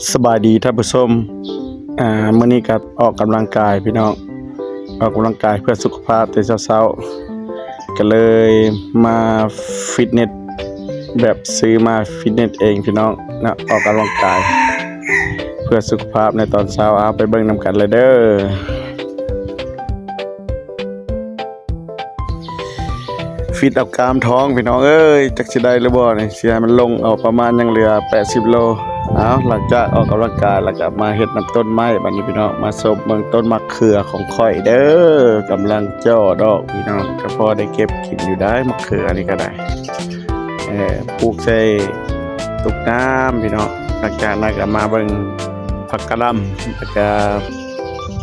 ສະບາຍດີທ່ານຜູ້ຊົມ ອ່າ ມື້ນີ້ກໍອອກກຳລັງກາຍພີ່ນ້ອງ ອອກກຳລັງກາຍເພື່ອສຸຂະພາບແຕ່ເຊົ້າໆ ກໍເລີຍມາຟິດເນັດ ແບບຊື້ມາຟິດເນັດເອງພີ່ນ້ອງເນາະ ອອກກຳລັງກາຍເພື່ອສຸຂະພາບໃນຕອນເຊົ້າ. ເອົາ ໄປເບິ່ງນຳກັນເລີຍເດີ. ຟິດເອົາກ້າມທ້ອງພີ່ນ້ອງເອີຍ ຈັກຊິໄດ້ຫຼືບໍ່ນີ້ ຊິໃຫ້ມັນລົງເອົາປະມານຍັງເຫຼືອແປດສິບໂລ. ເອົາ ຫຼັງຈາກອອກກຳລັງກາຍແລ້ວກໍມາເຮັດນຳຕົ້ນໄມ້ ບັດນີ້ພີ່ນ້ອງ ມາຊົມເບິ່ງຕົ້ນໝາກເຂືອຂອງຂ້ອຍເດີ ກຳລັງຈໍ່ດອກພີ່ນ້ອງ ກໍພໍໄດ້ເກັບກິນຢູ່ໄດ໋ ໝາກເຂືອນີ້ກໍໄດ້ ເອີ ປູກໃສ່ຕຸກນ້ຳພີ່ນ້ອງ. ຫຼັງຈາກນັ້ນກໍມາເບິ່ງຜັກກະຫຼ່ຳ ແລ້ວກໍ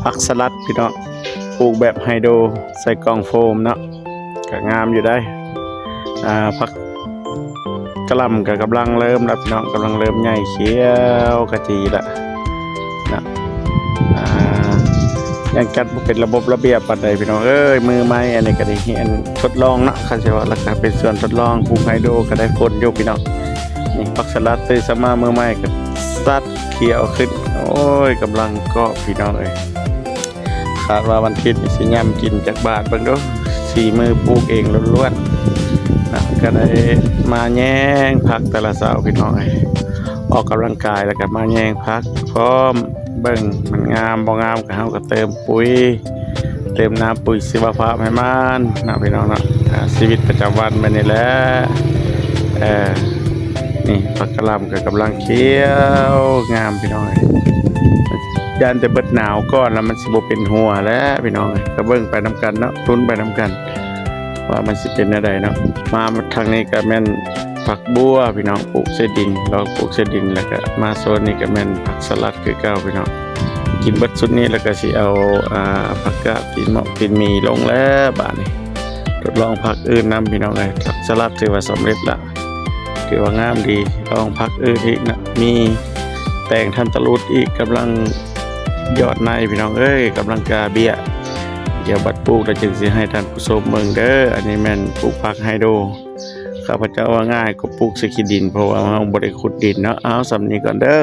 ຜັກສະຫຼັດພີ່ນ້ອງ ປູກແບບໄຮໂດ ໃສ່ກ່ອງໂຟມເນາະ ກໍງາມຢູ່ໄດ໋. ອ່າ ຜັກກະຫຼ່ຳກໍກຳລັງເລີ່ມແລ້ວພີ່ນ້ອງ ກຳລັງເລີ່ມໃຫຍ່ຂຽວຂະຈີແລ້ວເນາະ. ອ່າ ຍັງຈັດບໍ່ເປັນລະບົບລະບຽບປານໃດພີ່ນ້ອງເອີຍ ມືໃໝ່ ອັນນີ້ກໍໄດ້ຮຽນທົດລອງເນາະ ຄັນຊິເວົ້າ ແລ້ວກໍເປັນສວນທົດລອງ ປູກໄຮໂດກໍໄດ້ຜົນຢູ່ພີ່ນ້ອງ. ນີ້ ຜັກສະຫຼັດ ເລີຍສະມາມືໃໝ່ກໍສັດຂຽວຂຶ້ນ ໂອ້ຍ ກຳລັງກອບພີ່ນ້ອງເອີຍ. ຄາດວ່າວັນທິດນີ້ຊິຫຍ້ຳກິນຈັກບາດເບິ່ງດູ ສີມືປູກເອງລ້ວນໆນະ. ກໍໄດ້ມາແຍງຜັກແຕ່ລະເຊົ້າພີ່ນ້ອງເອີຍ ອອກກຳລັງກາຍແລ້ວກໍມາແຍງຜັກພ້ອມ ເບິ່ງມັນງາມບໍ່ງາມ ກໍເຮົາກໍເຕີມປຸ໋ຍ ເຕີມນ້ຳປຸ໋ຍຊີວະພາບໃຫ້ມັນເນາະພີ່ນ້ອງເນາະ. ອ່າ ຊີວິດປະຈຳວັນແມ່ນນີ້ແຫຼະ ເອີ ນີ້ ຜັກກະຫຼ່ຳກໍກຳລັງຂຽວງາມພີ່ນ້ອງເອີຍ. ຢ້ານແຕ່ເບິດໜາວກ່ອນແລ້ວມັນຊິບໍ່ເປັນຫົວແລ້ວພີ່ນ້ອງເອີຍ ກໍເບິ່ງໄປນຳກັນເນາະ ລຸ້ນໄປນຳກັນວ່າມັນຊິເປັນແນວໃດເນາະ. ມາທາງນີ້ກໍແມ່ນຜັກບົ່ວພີ່ນ້ອງ ປູກໃສ່ດິນ ລອງປູກໃສ່ດິນ ແລ້ວກໍມາໂຊນນີ້ກໍແມ່ນຜັກສະຫຼັດຄືເກົ່າພີ່ນ້ອງ. ກິນເບິດຊຸດນີ້ແລ້ວກໍຊິເອົາ ອ່າ ຜັກກາດຕີນໝອກຕີນໝີລົງແລ້ວບາດນີ້. ທົດລອງຜັກອື່ນນຳພີ່ນ້ອງເອີຍ ຜັກສະຫຼັດຖືວ່າສຳເລັດລະ ຖືວ່າງາມດີ. ລອງຜັກອື່ນອີກນະ ມີແຕງທັນຕະຫຼຸດອີກ ກຳລັງຢອດໃນພີ່ນ້ອງເອີຍ ກຳລັງກາເບ້ຍ. ດຽວບັດປູກແລ້ວຈຶ່ງຊິໃຫ້ທ່ານຜູ້ຊົມເບິ່ງເດີ. ອັນນີ້ແມ່ນປູກຜັກໄຮໂດ ຂ້າພະເຈົ້າວ່າງ່າຍກວ່າປູກໃສ່ຂີ້ດິນ ເພາະວ່າເຮົາບໍ່ໄດ້ຂຸດດິນເນາະ. ເອົາ ສ່ຳນີ້ກ່ອນເດີ.